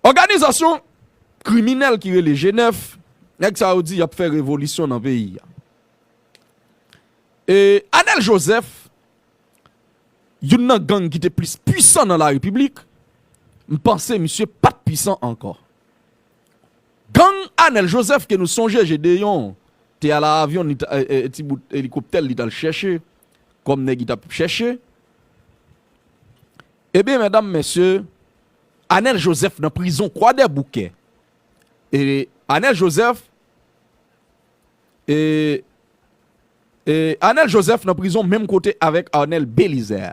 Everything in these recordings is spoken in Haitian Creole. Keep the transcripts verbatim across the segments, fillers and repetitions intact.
Òganizasyon kriminèl ki rele G nèf, nèg sa yo di y ap fè revolisyon nan peyi a. E Anèl Jozèf, youn nan gang ki te plis pwisan nan la repiblik, m panse misye pa t pwisan ankò. Gang Anèl Jozèf ke nou sonje Jedeyon te al a avyon, li t- e, e, ti bout elikoptè l li t al chèche, kòm nèg li t ap chèche. Ebyen, medam, mesye, Anèl Jozèf nan prizon Kwadèboukè. E Anèl Jozèf, e, e Anèl Jozèf nan prizon menm kote avèk Anèl Belizè.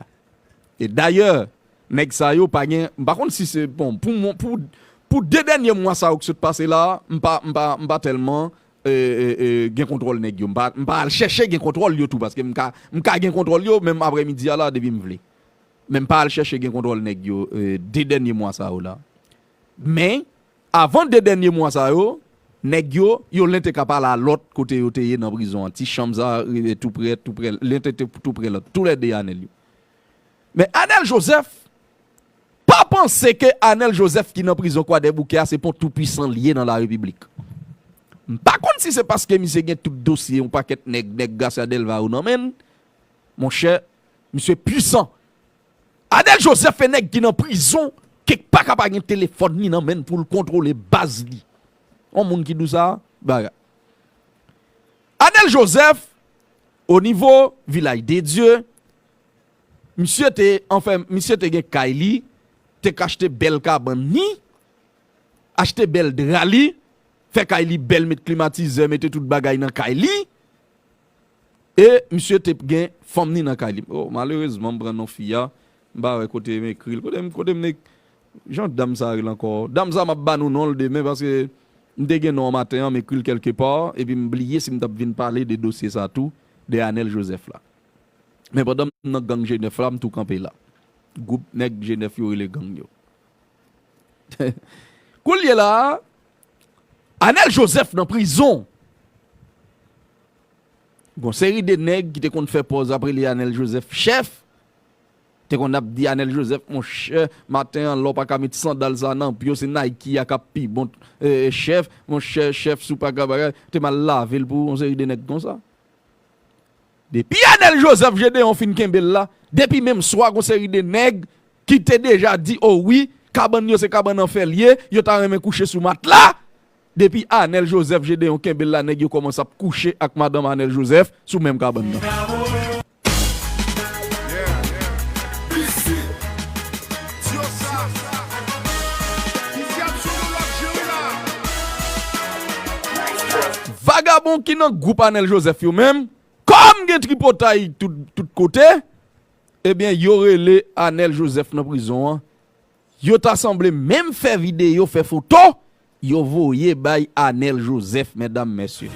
E dayè, nèg sa yo pa gen, m pa konn si se, bon, pou mwen, pou, pou de dènye mwa sa yo ki sot pase la, m pa, m pa, m pa tèlman e, e, e, gen kontwòl nèg yo. M pa, m pa al chèche gen kontwòl yo tou, paske m ka, m ka gen kontwòl yo, menm aprèmidi a la, depi m vle. Men m pa al chèche gen kontwòl nèg yo, e, de dènye mwa sa yo la. Men, avan de dènye mwa sa yo, nèg yo, yo len te ka pale a lòt kote yo te ye nan prizon an. Ti chanm sa, e, tou prè, tou prè, len te, te tou prè lòt. Toulède Anèl yo. Men Anèl Jozèf, pa panse ke Anèl Jozèf ki nan prizon Kwadèboukè a se pon toupwisan l ye nan la repiblik. M pa konn si se paske misye gen tout dosye yon pakèt nèg, nèg Garcia Delva yo nan men l. Monchè, misye pwisan. Anèl Jozèf e nèg ki nan prizon, kèk pa ka pa gen telefòn li nan men l pou l kontwole baz li. On moun ki di w sa, bagay. Anèl Jozèf, o nivo Vilaj de Dye, misye te, anfen, misye te gen kay li, te ka achte bèl kabann li, achte bèl dra li, fè kay li bèl, met klimatizè, mete tout bagay nan kay li. E misye te gen fanm ni nan kay li. Oh, malerezman, m pran non fi a. M pa wè kote m ekri l. Kote m, kote m ek-, jan dam sa rele ankò? Dam sa, m ap ba nou non l demen, paske m te gen non an maten an, m ekri l kèlke pa, epi m bliye si m t ap vin pale de dosye sa tou, de Anèl Jozèf la. Men pandan m nan gang G nèf la, m tou kanpe la. Gwoup nèg G nèf yo rele gang yo. Koulye la a, Anèl Jozèf nan prizon. Gon seri de nèg ki te konn fè pòz ap rele Anèl Jozèf chèf. Te konn ap di Anèl Jozèf, monchè, maten an, lè w pa ka met sandal sa nan pye w, se Nike a k ap pi bon, e, chèf, monchè, chèf, si w pa ka bagay, te mal lave l pou yon seri de nèg konsa. Depi Anèl Jozèf Jedeyon fin kenbe l la, depi menm swa, gon seri de nèg ki te deja di, o wi, kabann yo se kabann an fè l ye, yo ta renmen kouche sou matla. Depi Anèl Jozèf Jedeyon kenbe l la, nèg yo kòmanse ap kouche ak madanm Anèl Jozèf sou menm kabann nan. Vagabon ki nan gwoup Anèl Jozèf yo menm, kòm gen tripotay tout, tout kote, ebyen, yo rele Anèl Jozèf nan prizon an. Yo ta sanble menm fè videyo, fè foto, yo voye bay Anèl Jozèf, medam, mesye.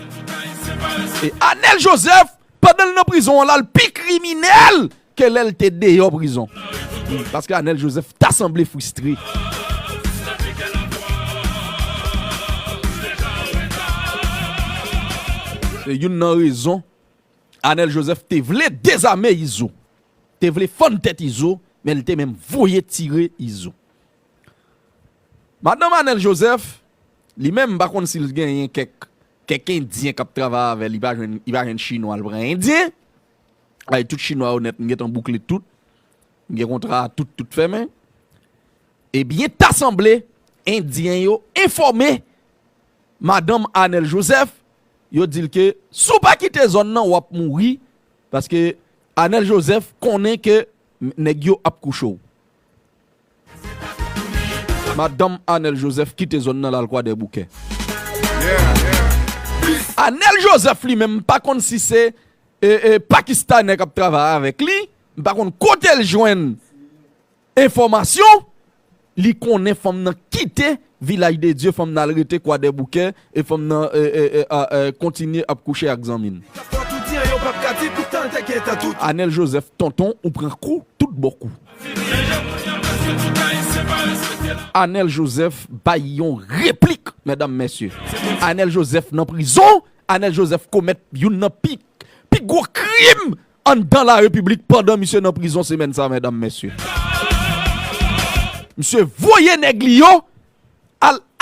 E Anèl Jozèf, pandan l nan prizon an la, l pi kriminèl ke lè l te deyò prizon. Paske Anèl Jozèf ta sanble fristre. Se youn nan rezon Anèl Jozèf te vle dezame Izo. Te vle fann tèt Izo, men li te menm voye tire Izo. Madanm Anèl Jozèf, li menm, m pa konn si l genyen kèk, kèk endyen k ap travay avè l, li pa jwenn, li pa jwenn chinwa, l pran endyen. Ay, tout chinwa yo nèt, m gentan boukle tout. M gen kontra a tout, tout fèmen. Ebyen, ta sanble, endyen yo enfòme madanm Anèl Jozèf, yo di l ke si w pa kite zòn nan, w ap mouri, paske Anèl Jozèf konnen ke nèg yo ap kouche w. Madanm Anèl Jozèf kite zòn nan, l al Kwadèboukè. Anèl Jozèf li menm, m pa konn si se, e, e, Pakistanè k ap travay avèk li, m pa konn kote l jwenn enfòmasyon, li konnen fanm nan kite Vilaj de Dye, fanm nan al rete Kwadèboukè, e fanm nan, e, e, e, a, e, kontinye ap kouche ak zanmi l. Anèl Jozèf, tonton, ou pran kou, tout bò kou. Anèl Jozèf bay yon replik, medam, mesye. Anèl Jozèf nan prizon, Anèl Jozèf komèt youn nan pi, pi gwo krim anndan la repiblik pandan misye nan prizon semèn sa, medam, mesye. Misye voye nèg li yo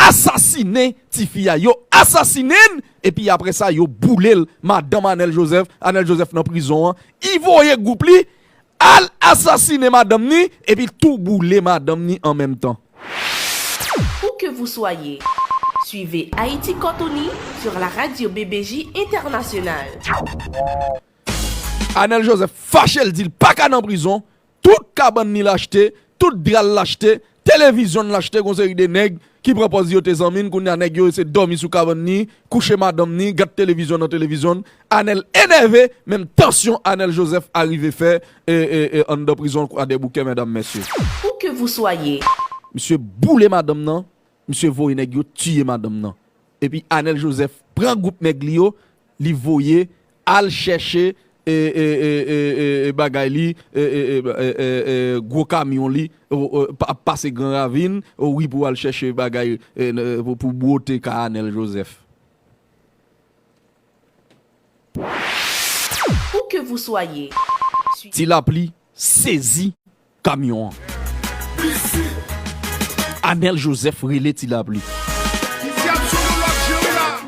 asasinen tifi a. Yo asasinen l, epi apre sa, yo boule l. Madanm Anèl Jozèf, Anèl Jozèf nan prizon an, li voye gwoup li al asasinen madanm ni, epi tou boule madanm ni an menm tan. Où que vous soyez, suivez Haïti Cortoni sur la radio B B J Internationale. Anèl Jozèf fache, l di l pa ka nan prizon. Tout kabann ni l achte, tout dra l achte, televizyon l achte, gon seri de nèg ki pran pòz yo te zanmi n, kounye a nèg yo se dòmi sou kabann ni, kouche madanm ni, gad televizyon nan televizyon. Anèl enève, menm tansyon Anèl Jozèf arive fè e, e, e, anndan prizon Kwadèboukè, medam, mesye. Où que vous soyez. Misye boule madanm nan, misye voye nèg yo tiye madanm nan. Epi Anèl Jozèf pran gwoup nèg li yo, li voye al chèche e, e, e, e, e, e, bagay li, e, e, e, e, e, e, gwo kamyon li, o, o, pa- ap pase Gran Ravin, o, wi, pou al chèche bagay, e, n- pou, pou bwote ka Anèl Jozèf. Où que vous soyez. Ti Lapli sezi kamyon an. Anèl Jozèf rele Ti Lapli.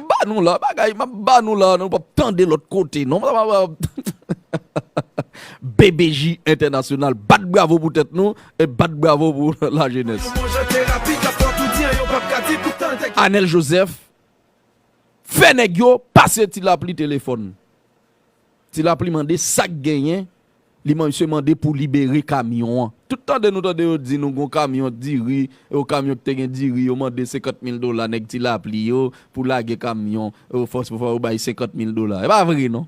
Ba nou la, bagay, m ap ba nou la, nou p ap tande lòt kote, non. B B J Entènasyonal, bat bravo pou tèt nou, e bat bravo pou lajenès. Anèl Jozèf fè nèg yo pase Ti Lapli telefòn. Ti Lapli mande sa k genyen, li misye mande pou libere kamyon an. Tout tande nou tande yo di nou gon kamyon diri, yo kamyon ki te gen diri, yo mande senkant mil dola nèg Ti Lapli yo pou lage kamyon, yo fòs pou fè yo bay senkant mil dola. E pa vre non.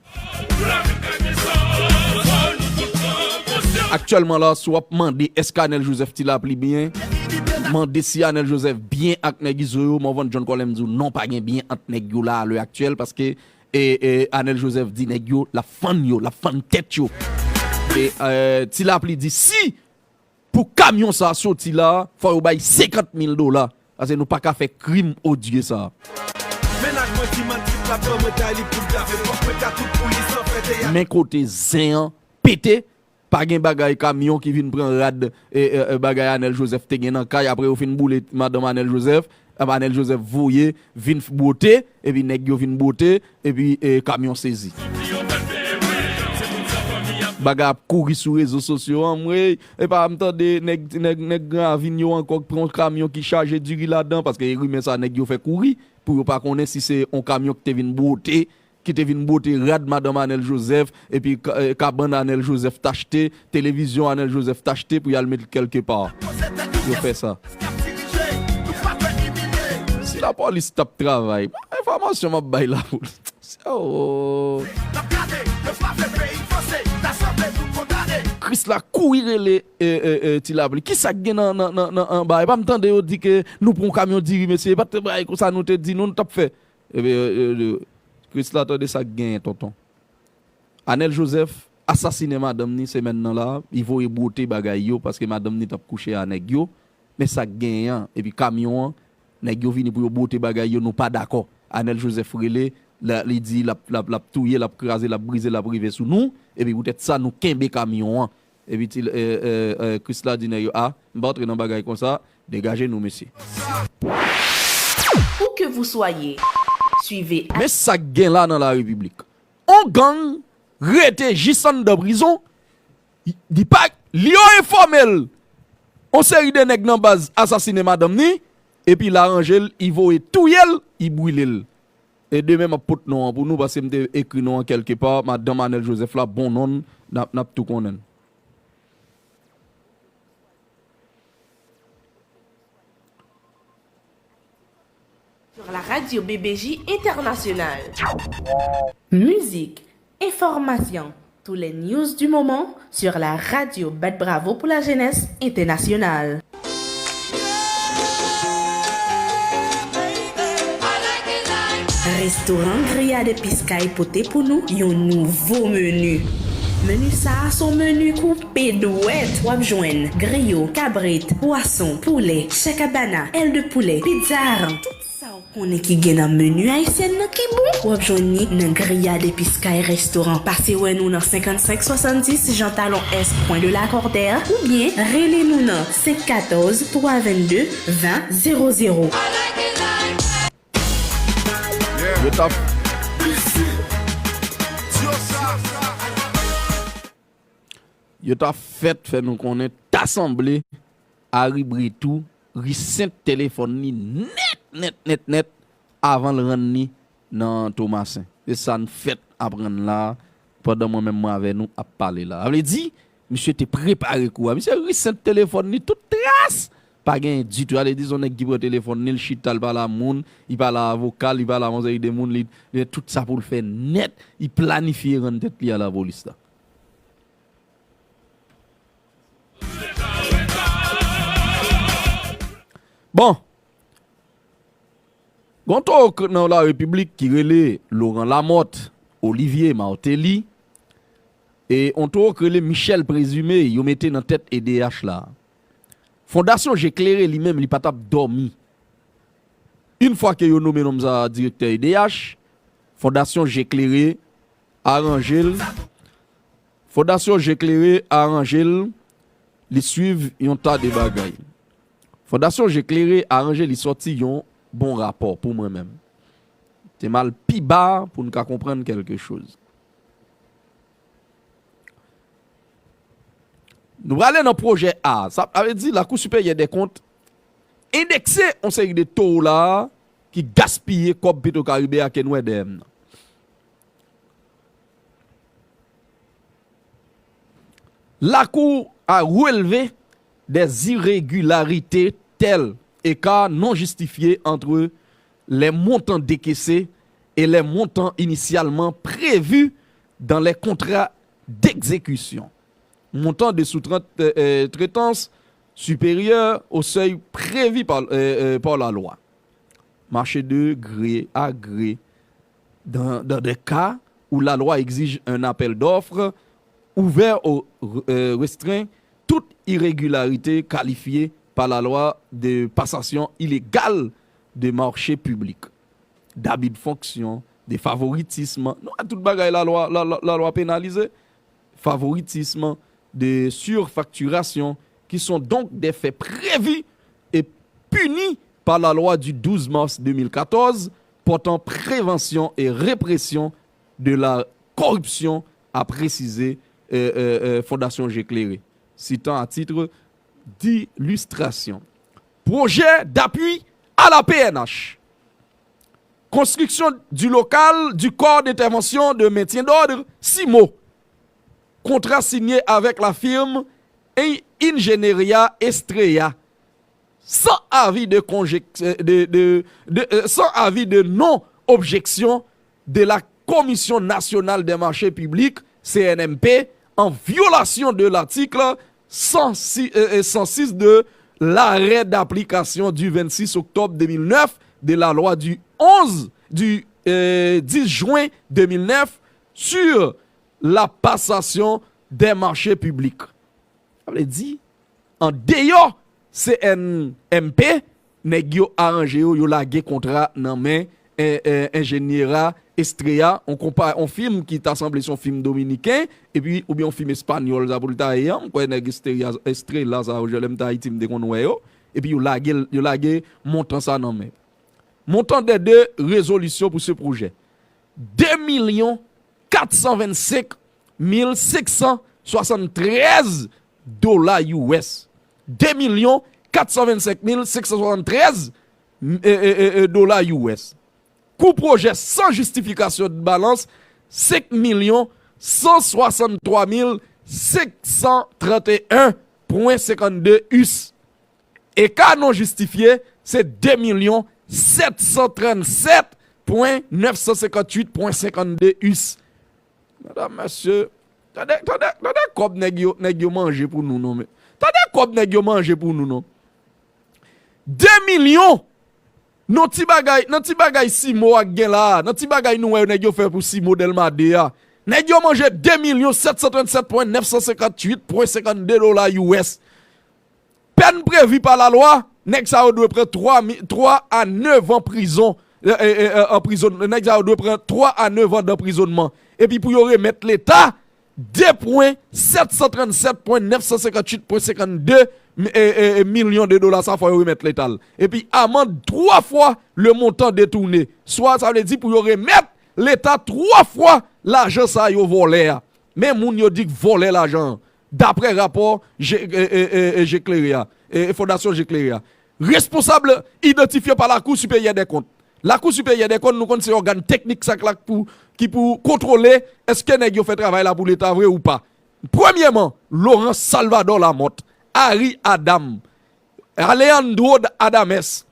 Aktyèlman la, si w ap mande èske Anèl Jozèf Ti Lapli byen, mande si Anèl Jozèf byen ak nèg Izo yo, Morvan John Colem di w non, pa gen byen ant nèg yo la alè aktyèl, paske e, e, Anèl Jozèf di nèg yo, l ap fann yo, l ap fann tèt yo. E, e, Ti Lapli di si pou kamyon sa a soti la, fò yo bay senkant mil dola. Paske nou pa ka fè krim odye sa a. Mennaj mwen di m an trip la pran mwen kay li pou l grave, fòk mwen ka tout pou li san fè teyat. Men kote zen an pete, pa gen bagay kamyon ki vin pran rad e, e, e, bagay Anèl Jozèf te gen nan kay, apre yo fin boule madanm Anèl Jozèf, ap Anèl Jozèf voye vin f- bwote, epi nèg yo vin bwote, epi e, kamyon sezi. Bagay ap kouri sou rezo sosyo anmwey, epa m tande nèg, nèg, nèg Gran Ravin yo ankò pran yon kamyon ki chaje diri ladan, paske e rimè sa nèg yo fè kouri, pou yo pa konnen si se yon kamyon ki te vin bwote, ki te vin bwote rad madanm Anèl Jozèf, epi ka- e, kabann Anèl Jozèf t achte, televizyon Anèl Jozèf t achte pou y al met l kèlkepa. Yo fè sa. Si lapolis t ap travay, enfòmasyon m ap bay lapolis. Oh. Krisla kouri rele e, e, e, Ti Lapli. Kisa k gen nan, nan, nan, nan anba? E pa m tande yo di ke nou pran yon kamyon diri, mesye. E pa t bagay konsa nou te di nou, nou t ap fè. Ebyen, e, e, Krisla, tande sa k genyen, tonton. Anèl Jozèf asasinen madanm ni semèn nan la, li voye bwote bagay yo paske madanm ni t ap kouche a nèg yo. Men sa k genyen an, epi kamyon an, nèg yo vini pou yo bwote bagay yo, nou pa dakò. Anèl Jozèf rele, la, li di l ap, l ap, l ap touye, l ap kraze, l ap brize, l ap rive sou nou, epi poutèt sa nou kenbe kamyon an. Epi ti, e, e, e, Krisla di nèg yo, a, m pa antre nan bagay konsa, degaje nou, mesye. Où que vous soyez, suivez Men sa k gen la nan la repiblik. On gang rete jis anndan prizon, li pa, li yo enfòme l, on seri de nèg nan baz asasinen madanm ni, epi l aranje l, li voye touye l, li brile l. E demen m ap pot non an pou nou, paske m te ekri non an kèlkepa, madanm Anèl Jozèf la, bon non n, n ap, n ap tou konnen l. Sur la radio B B J Internationale. Musique, information, tous les news du moment sur la radio Bat Bravo pour la Jeunesse Internationale. Restoran Grillade Épicé Kay pote pou nou yon nouvo meni. Meni sa a se yon meni koupe dwèt. W ap jwenn griyo, kabrit, pwason, poulè, chèkabana, èl de poulè, pizza aran, tout sa w Konnen ki gen nan meni ayisyèn nan ki bon? W ap jwenn li nan griyad epi Sky Restaurant. Pase wè nou nan senkannsenk swasanndis Jean Talon Est, Coin de Lacordaire, oubyen rele nou nan senk katòz, twa vennde, ven zewo zewo. Yo t ap Yo t ap fèt fè nou konnen ta sanble Harry Britou resent telefòn li nèt, nèt, nèt, nèt avan l rann li nan Tomasen. Se sa n fèt aprann la pandan mwen menm mwen avè nou ap pale la. Sa vle di, misye te prepare kou a. Misye resent telefòn li tout tras. Pa genyen ditou. Sa vle di se yon nèg ki pran telefòn li, l chita, l pale a moun, li pale a avoka l, li pale a yon seri de moun, li, li tout sa pou l fè nèt, li planifye rann tèt li a lapolis la. Bon. Gon towo k nan larepiblik ki rele Laurent Lamothe, Olivier Martelly, e yon towo k rele Michel Présumé, yo mete nan tèt E D H la. Fondasyon Je Klere li menm, li pa t ap dòmi. Yon fwa ke yo nonmen nonm sa a direktè E D H, Fondasyon Je Klere aranje l. Fondasyon Je Klere aranje l, li swiv yon ta de bagay. Fondasyon Je Klere aranje li sòti yon bon rapò pou mwen menm. Te m al pi ba pou n ka konprann kèlke choz. Nou prale nan pwojè A. Sa vle di Lakou Siperyè dè Kont endekse yon seri de towo la ki gaspiye kòb Petro Caribe a ke n wè dèyè m nan. La Cour a relevé des irrégularités telles écart non justifié entre les montants décaissés et les montants initialement prévus dans les contrats d'exécution. Montant de sous-traitance supérieur au seuil prévu par, euh, euh, par la loi. Marché de gré à gré dans, dans des cas où la loi exige un appel d'offres ouvert ou euh, restreint toute irrégularité qualifiée par la loi de passation illégale de marché public, d'abus de fonction, de favoritisme. Nou wè tout bagay lalwa, lalwa, lalwa penalize. Favoritisme, de surfacturation, qui sont donc des faits prévus et punis par la loi du douze mars deux mille quatorze portant prévention et répression de la corruption, a précisé euh, euh, euh, Fondasyon Je Klere, citant à titre d'illustration. Projet d'appui à la P N H. Construction du local du corps d'intervention de maintien d'ordre, CIMO. Contrat signé avec la firme In- Ingeniería Estrella, sans avis de, conjec- euh, de, de, de, euh, sans avis de non-objection de la Commission nationale des marchés publics, C N M P, en violation de l'article cent six, euh, euh, cent six de l'arrêt d'application du vingt-six octobre deux mille neuf de la loi du onze, du euh, dix juin deux mille neuf sur la passation des marchés publics. Sa vle di, andeyò C N M P, nèg yo aranje yo, yo lage kontra nan men en- en- Enjenyera Estrella, on konpa, on fim ki ta sanble se yon fim dominiken, epi oubyen yon fim espanyòl sa pou l ta ye an, m kwè nèg Estrella, Estrella sa yo, lè m t Ayiti m te konn wè yo, epi yo lage l- yo lage montan sa nan men. Montant des deux résolutions pour ce projet, deux millions quatre cent vingt-cinq mille cinq cent soixante-treize dola U S. Deux millions quatre cent vingt-cinq mille cinq cent soixante-treize dola U S. Kou pwojè san jistifikasyon de balans, cinq millions cent soixante-trois mille cinq cent trente et un point cinquante-deux U S. Eka non jistifye, se deux millions sept cent trente-sept point neuf cent cinquante-huit point cinquante-deux U S. Medam, mesye, tande, tande, tande kòb nèg yo, nèg yo manje pou nou non, men. Tande kòb nèg yo manje pou nou non. Deux millions. Nan ti bagay, nan ti bagay CIMO a k gen la, nan ti bagay nou wè nèg yo fè pou CIMO Dèlma de a. Nèg yo manje deux millions sept cent trente-sept point neuf cent cinquante-huit point cinquante-deux dola U S. Pèn previ pa lalwa, nèg sa yo dwe pran twa a nèf an prizon. e, e, e, anprizon-, nèg sa yo dwe pran twa a nèf an danprizònman. Epi pou yo remèt Leta de pwen sèt san trannsèt pwen nèf san senkanntuit pwen senkanndde e, e, e, milyon de dola sa fò yo remèt Leta l. Epi amann twa fwa le montant détourné. Swa sa vle di pou yo remèt Leta twa fwa lajan sa yo vòlè a. Men moun yo di k vòlè lajan an, daprè rapò Je-, e, e, e, e, Je Klere a, e, e, Fondasyon Je Klere a. Responsab idantifye pa Lakou Siperyè dè Kont. Lakou Siperyè dè Kont, nou konn se ògàn teknik sa k la pou, ki pou kontwole èske nèg yo fè travay la pou Leta vre ou pa. Premyèman, Laurent Salvador Lamothe, Harry Adam, Alejandro Adames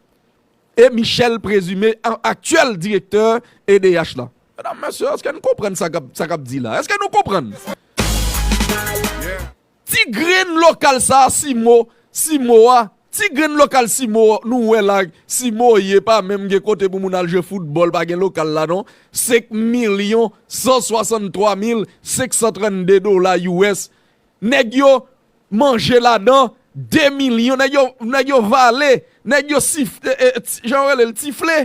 e Michel Présumé, a-, aktyèl direktè E D H la. Medam, mesye, èske n konprann sa k ap, sa k ap di la? Èske nou konprann? Ti grenn lokal sa a, Simo, Simo a, ti grenn lokal Simo nou wè la, Simo ye, pa menm gen kote pou moun al jwe foutbòl, pa gen lokal la non. Senk milyon san swasanntwa mil senk san trannde dola U S. Nèg yo manje ladan de milyon, nèg yo, nèg yo vale, nèg yo sif-, e, e, ti-, jan yo rele l, tifle,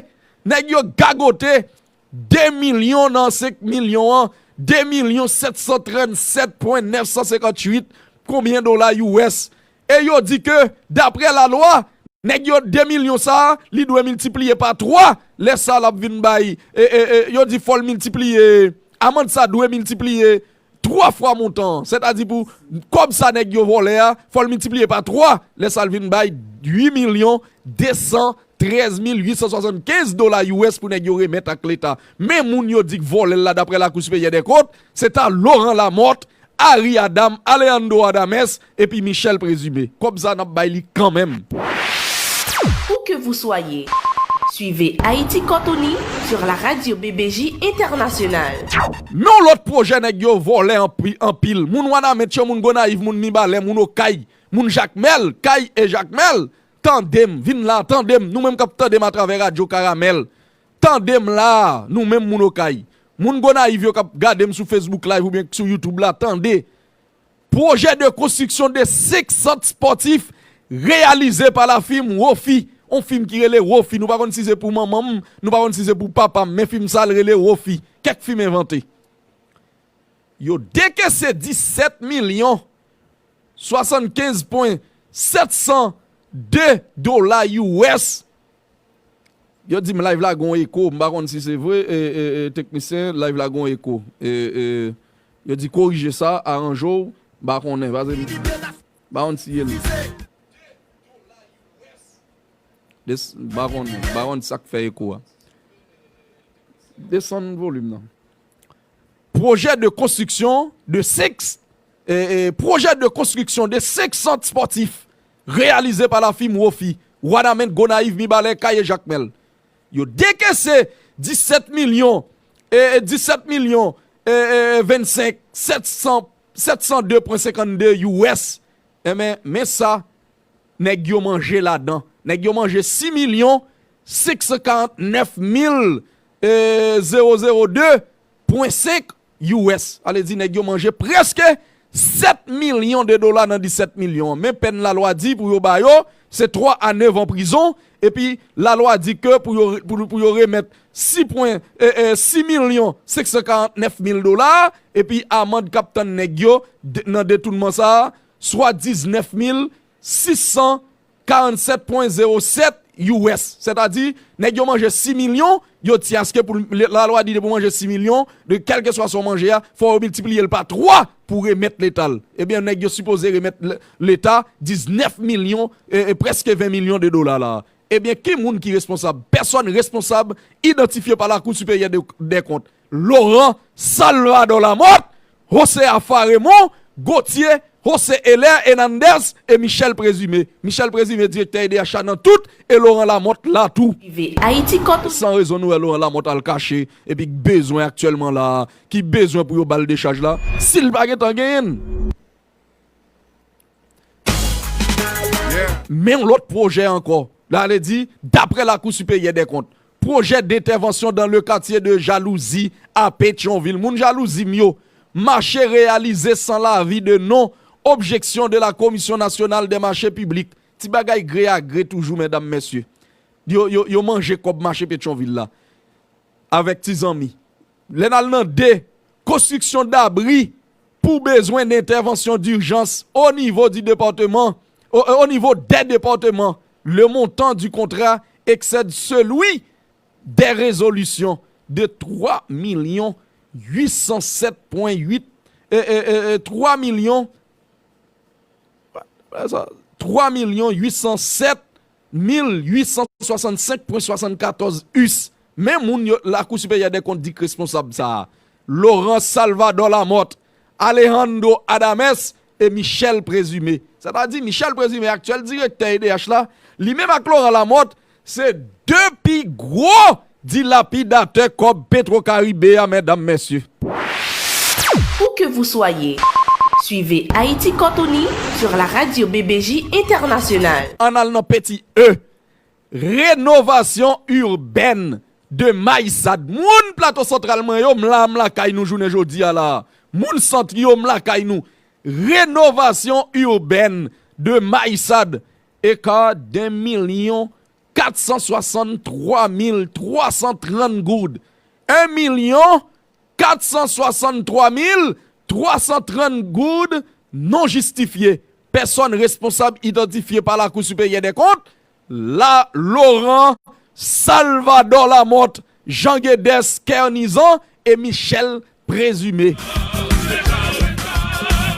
nèg yo gagote de milyon nan senk milyon an, de milyon sèt san trannsèt pwen nèf san senkanntuit konbyen dola U S. E yo di ke, daprè lalwa, nèg yo de milyon sa a, li dwe miltipliye pa twa, lè sa l ap vin bay, e, e, e, yo di fò l miltipliye, amann sa dwe miltipliye twa fwa montan an. Sètadi pou kòb sa nèg yo vòlè a, fò l miltipliye pa twa, lè sa l vin bay uit milyon de san trèz mil uit san swasannkenz dola U S pou nèg yo remèt ak Leta. Men moun yo di k vòlè l la, daprè Lakou Siperyè dè Kont, se ta Laurent Lamothe, Harry Adam, Alejandro Adames, epi Michel Présumé. Kòb sa n ap bay li kanmenm. Où que vous soyez, suivez Haïti Cortoni sur la radio B B J Internationale. Men yon lòt pwojè nèg yo vòlè anpi-, anpil. Moun Wanament yo, moun Gonayiv, moun Mibalè, moun Okay, moun Jakmèl, Kay e Jakmèl, tande m, vin la, tande m, nou menm k ap tande m atravè radyo Karamèl. Tande m la, nou menm moun Okay. Moun Gonayiv yo k ap gade m sou Facebook Live oubyen sou YouTube la, tande. Projet de construction de cinq centres sportifs réalisé par la firme Wofi. On fim ki rele Wofi. Nou pa konn si se pou manman m, nou pa konn si se pou papa m, men fim sa l rele Wofi. Kèk fim envante. Yo dekese disèt milyon swasannkenz pwen sèt san de dola U S. Yo di m live la gon eko, m pa konn si se vre, e, e, e, teknisyen, live la gon eko. E, e, yo di korije sa, aranje w, m pa konnen, paske m pa konn si ye l. Des-, m pa konn, m pa konn sa k fè eko a. Desann volim nan. Projet de construction de six, eh, eh, projet de construction de cinq centres sportifs réalisé par la firme Wofi, Wanament, Gonayiv, Mibalè, Kay e Jakmèl. Yo dekese disèt milyon, eh, eh, disèt milyon, eh, eh, vennsenk, sèt san, sèt san de pwen senkannde U S. Enben, men sa, nèg yo manje ladan. Nèg yo manje sis milyon senk san karannèf mil, eh, zewo zewo de pwen senk U S. Sa vle di nèg yo manje prèske sèt milyon de dola nan disèt milyon an. Men pèn lalwa di pou yo ba yo, se twa a nèf an prizon. Epi lalwa di ke pou yo, pou, pou yo remèt sis pwen, eh, eh, sis milyon senk san karannèf mil dola, epi amann k ap tann nèg yo de-, nan detounman sa a, swa diznèf mil sis san karannsèt pwen zewo sèt U S. Sètadi, nèg yo manje sis milyon, yo di aske pou l-, lalwa di depi w manje sis milyon, de kèlkeswa sa w manje a, fò yo miltipliye l pa twa pou remèt Leta l. Ebyen, nèg yo sipoze remèt l-, Leta diznèf milyon, e, e prèske ven milyon de dola la. Ebyen, ki moun ki responsab? Pèsòn responsab idantifye pa Lakou Siperyè de, dè Kont. Laurent Salvador Lamothe, José Afa Raymond, Gauthier, José Heller Hernandez e Michel Présumé. Michel Présumé, direktè E D H la nan tout, e Laurent Lamothe la tou. Rive Ayiti Kòtouni. San rezon nou wè Laurent Lamothe al kache, epi k bezwen aktyèlman la, ki bezwen pou yo ba l dechaj la, si l pa gentan genyen l. Men yon lòt pwojè ankò. La vle di, daprè Lakou Siperyè dè Kont, projet d'intervention dans le quartier de Jalousie à Pétion-Ville. Moun Jalouzi m yo, marché réalisé sans l'avis de non-objection de la Commission nationale des marchés publics. Ti bagay gre a gre toujou, medam, mesye. yo, yo, yo manje kòb mache Petyonvil la. Avèk ti zanmi. Lè n al nan de, konstriksyon dabri pour besoin d'intervention d'urgence au niveau du département, au, au niveau des départements, le montant du contrat excède celui des résolutions de trois millions huit cent sept point huit, euh, euh, euh, euh, trois millions, trois millions huit cent sept mil huit cent soixante-cinq point soixante-quatorze U S. Men moun yo, Lakou Siperyè dè Kont di k responsab sa a. Laurent Salvador Lamothe, Alejandro Adames e Michel Présumé. Sètadi Michel Présumé, aktyèl direktè E D H la, li menm ak Laurent Lamothe, se de pi gwo dilapidatè kòb Petro Caribe a, medam, mesye. Où que vous soyez, suivez Haïti Quand on y sur la radio B B J Internationale. Ann al nan peti E. Renovasyon irbèn de Mayisad. Moun Plato Santral mwen yo, m la, m lakay nou jounen jodi a la. Moun Sant yo, m lakay nou. Renovasyon irbèn de Mayisad. Écart d'un million quatre cent soixante-trois mille trois cent trente goud. Un million quatre cent soixante-trois mille trois cent trente goud non jistifye. Pèsòn responsab idantifye pa Lakou Siperyè dè Kont, la Laurent Salvador Lamothe, Jean Guedes Kernizan e Michel Présumé.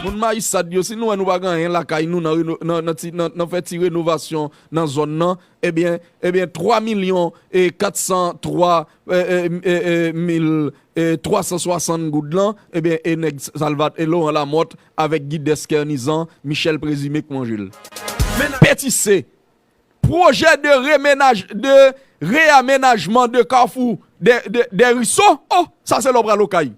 Moun Mayisad yo, si nou wè nou pa gen anyen lakay nou nan, reno- nan, nan, ti- nan, nan fè ti renovasyon nan zòn nan, ebyen, ebyen, twa milyon e kat san twa, e, e, e, e, mil, e, twa san swasant goud lan, ebyen, e nèg Salvat, e Laurent Lamothe avèk Guides Kernizan, Michel Présumé k manje l. Peti C, pwojè de remenaj, de reamenajman de kafou de, de, de Riso. Oh, sa se lè w pral Okay.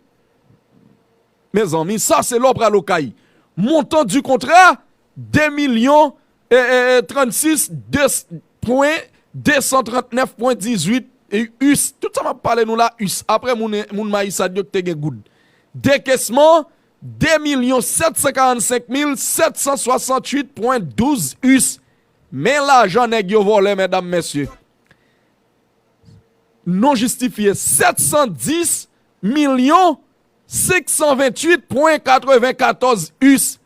Mezanmi, sa se lè w pral Okay. Montant du contrat, de milyon, e, e, e, trannsis, de pwen, de san trantnèf pwen dizuit, e, U S. Tout sa m ap pale nou la, U S. Apre moun, moun Mayisad yo ki te gen goud. Dekesman, de milyon sèt san karannsenk mil sèt san swasantuit pwen douz U S. Men lajan nèg yo vòlè, medam, mesye. Non jistifye, sèt san dis milyon senk san ventuit pwen katrevenkatòz U S.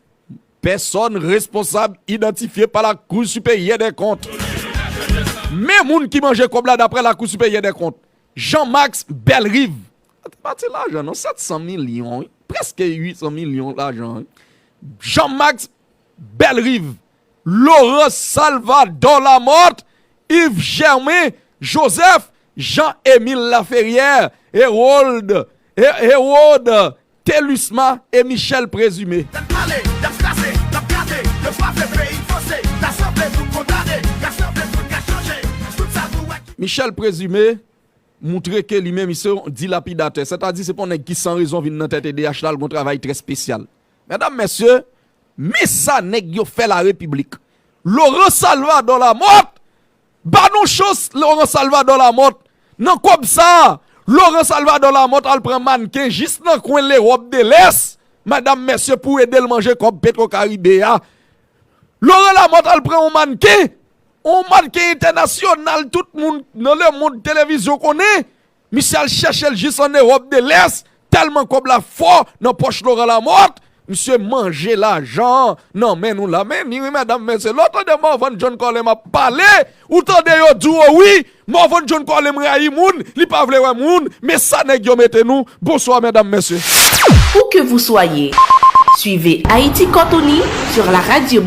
Pèsòn responsab idantifye pa Lakou Siperyè dè Kont. Men moun ki manje kòb la daprè Lakou Siperyè dè Kont. Jean Max Bellerive. Se pa ti lajan non, sèt san milyon, wi. Prèske uit san milyon lajan, wi. Jean Max Bellerive, Laurent Salvador Lamothe, Yves Germain Joseph, Jean Émile Laferrière, Hérold, Hé- Hérode Thélusma e Michel Présumé. Michel Présumé moutre ke li menm se yon dilapidatè, sètadi se pa yon nèg ki san rezon vin nan tèt E D H la, l gon travay trè espesyal. Medam, mesye, men sa nèg yo fè larepiblik. Laurent Salvador Lamothe, ba nou chans Laurent Salvador Lamothe. Nan kòb sa, Laurent Salvador Lamothe al pran mannken jis nan kwen Lewòp de Lès, medam, mesye, pou ede l manje kòb Petro Caribe a. Laurent Lamothe al pran yon mannken, yon mannken entènasyonal, tout moun nan lemonn televizyon konnen. Misye al chèche l jis an Ewòp de Lès, tèlman kòb la fò nan pòch Laurent Lamothe. Misye manje lajan nan men nou la. Men ni wi, medam, mesye. Lè w tande Morvan John Colem ap pale, ou tande yo di w wi, Morvan John Colem rayi moun, li pa vle wè moun, men sa nèg yo mete nou. Bonswa, medam, mesye. Où que vous soyez, suivez Haïti Quand on y sur la radio